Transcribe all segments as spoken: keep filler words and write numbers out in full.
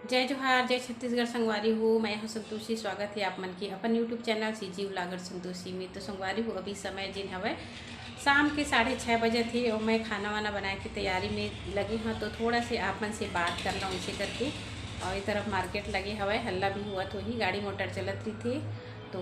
जय जोहार, जय छत्तीसगढ़ संगवारी हो। मैं हूँ संतोषी, स्वागत है आप मन के अपन YouTube channel CG vlogger Santoshi में। तो संगवारी हो, अभी समय जेन हवय शाम के साढ़े छः बजे थे और मैं खाना वाना बनाए के तैयारी में लगी हूँ। तो थोड़ा से आप मन से बात कर लूँ इसे करके। और ये तरफ मार्केट लगे हवय, हल्ला भी हुआ तो ही गाड़ी मोटर चलत रही थे। तो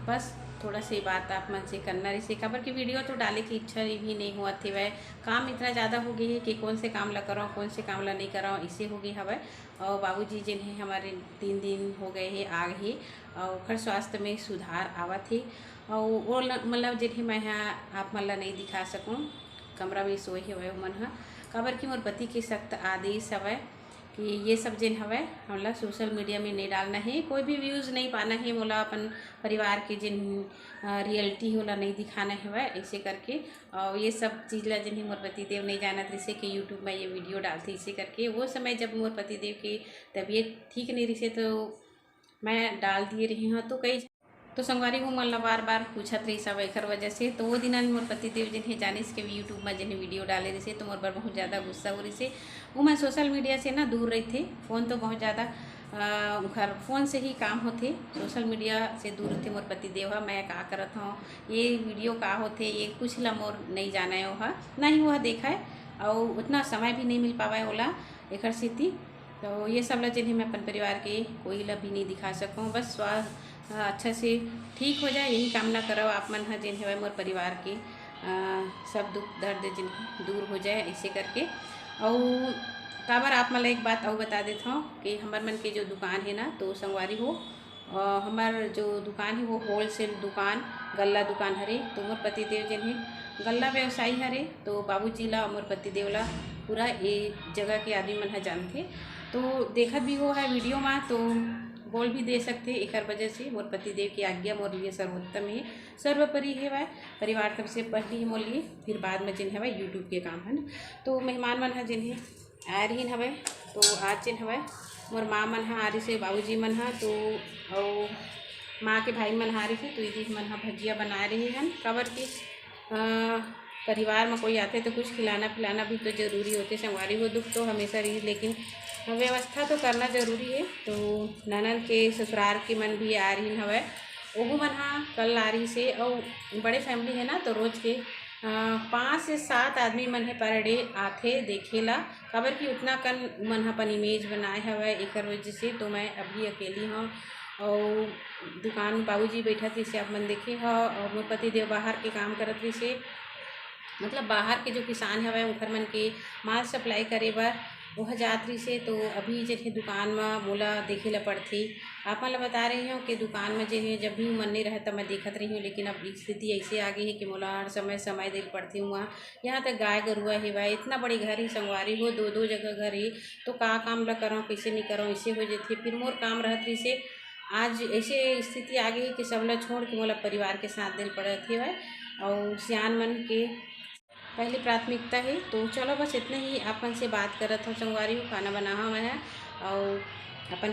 बस थोड़ा से बात आप मन से करना रही से, काबर की वीडियो तो डाले की इच्छा भी नहीं हुआ थे। वह काम इतना ज़्यादा हो गई है कि कौन से काम ला करो, कौन से काम ला नहीं करो, इसे हो गई हवय। और बाबूजी जेन है हमारे तीन दिन हो गए हैं आ गए, और ओखर स्वास्थ्य में सुधार आवत है। और वो ल-, मतलब जेन है मैं हा आप मन ला नहीं दिखा सकूँ, कमरा में सोए हवय ओमन हा, काबर कि मोर पति के सख्त आदेश हवय कि ये सब जेन हवय हमला सोशल मीडिया में नहीं डालना है, कोई भी व्यूज़ नहीं पाना है, मोला अपन परिवार के जेन रियलिटी है ओला नहीं दिखाना हवय, ऐसे करके। और ये सब चीज़ ला जेन है मोर पति देव नहीं जानत रिसे कि YouTube में ये वीडियो डालते इसे करके। वो समय जब मोर पति देव की तबीयत ठीक नहीं रिसे तो मैं डाल दिए रही हूँ। तो कई तो संगवारी हो मन ला बार बार पूछत रही सब एकर वजह से। तो वो दिन मोर पति देव जेन है जानिस के YouTube में जेन वीडियो डाले रिसे तो मोर बर बहुत ज़्यादा गुस्सा हो रिसे। वो मैं सोशल मीडिया से ना दूर रही थे, फ़ोन तो बहुत ज़्यादा उनकर फ़ोन से ही काम होते, सोशल मीडिया से दूर थे मोर पति देव हा। मैं का करत हूँ, ये वीडियो का होते, ये कुछ ला मोर नहीं जाना है वह, ना ही वह देखा है और उतना समय भी नहीं मिल पावा है ओला एकर सेती। तो ये सब ला जेन है मैं अपन परिवार के कोई ला भी नहीं दिखा सकूँ। बस स्वा अच्छा से ठीक हो जाए, यही कामना करव आप मन ह जेन हवय मोर परिवार के सब दुख दर्द जेन दूर हो जाए ऐसे करके। अउ काबर आप मन ला एक बात अउ बता देत हव कि हमर मन के जो दुकान है ना, तो संगवारी हो, हमर जो दुकान है वो होलसेल दुकान, गल्ला दुकान हरे। तो मोर पतिदेव जेन है गल्ला व्यवसायी हरे, तो बाबूजी ला मोर पतिदेव ला पूरा ये जगह के आदमी मन ह जानथे। तो देखत भी हो है वीडियो मा, तो बोल भी दे सकथे। एकर वजह से मोर पतिदेव की आज्ञा मोर लिए सर्वोत्तम है, सर्वोपरि हेवय। परिवार सबसे पहली मोर लिए, फिर बाद में जेन हवय YouTube के काम है ना। तो मेहमान मन ह जेन है आए रहीन हवय, तो आज जेन हवय मोर माँ मन ह आ रही से, बाबूजी मन ह, तो अउ माँ के भाई मन ह आ रही से, तो इदी मन ह भजिया बनाए रही हन, काबर कि परिवार में कोई आते तो कुछ खिलाना पिलाना भी तो जरूरी होते। संगवारी हो दुख तो हमेशा रही, लेकिन व्यवस्था तो करना जरूरी है। तो ननद के ससुराल के मन भी आ रही हवय, ओहू मन ह कल आ रही से, अउ बड़े फैमिली है ना, तो रोज के पाँच से सात आदमी मन है पर डे आथे देखे ला, काबर कि उतना कन मन ह अपन इमेज बनाए हवय, एकर वजह से तो मैं अभी अकेली हूँ। और दुकान में बाबूजी बैठत रहिसे, आप मन देखे हो, और मोर पति देव बाहर के काम करत रहिसे, मतलब बाहर के जो किसान हवय उनकर मन के माल सप्लाई करे बर वह जात रहिसे। तो अभी जैसे दुकान में मोला देखे ला पड़थे, आप मन ला बता रही हूँ कि दुकान में जे है जब भी मन नहीं रहे तब मैं देखत रही हूँ, लेकिन अब स्थिति ऐसे आ गई है कि मोला हर समय समय दे पड़थे हुआ। यहाँ तक गाय गरुआ हेवय, इतना बड़ी घर ही संगवारी हो, दो दो जगह घर ही, तो का काम ला करो, कैसे नहीं करो, ऐसे हो जाते। फिर मोर काम रहत रहिसे, आज ऐसे स्थिति आ गई कि सब ला छोड़ के मोला परिवार के साथ दिल पड़त हेवय और सियान मन के पहली प्राथमिकता है। तो चलो बस इतने ही, अपन से बात करत हो संगवारी हो, खाना बना हवय और अपन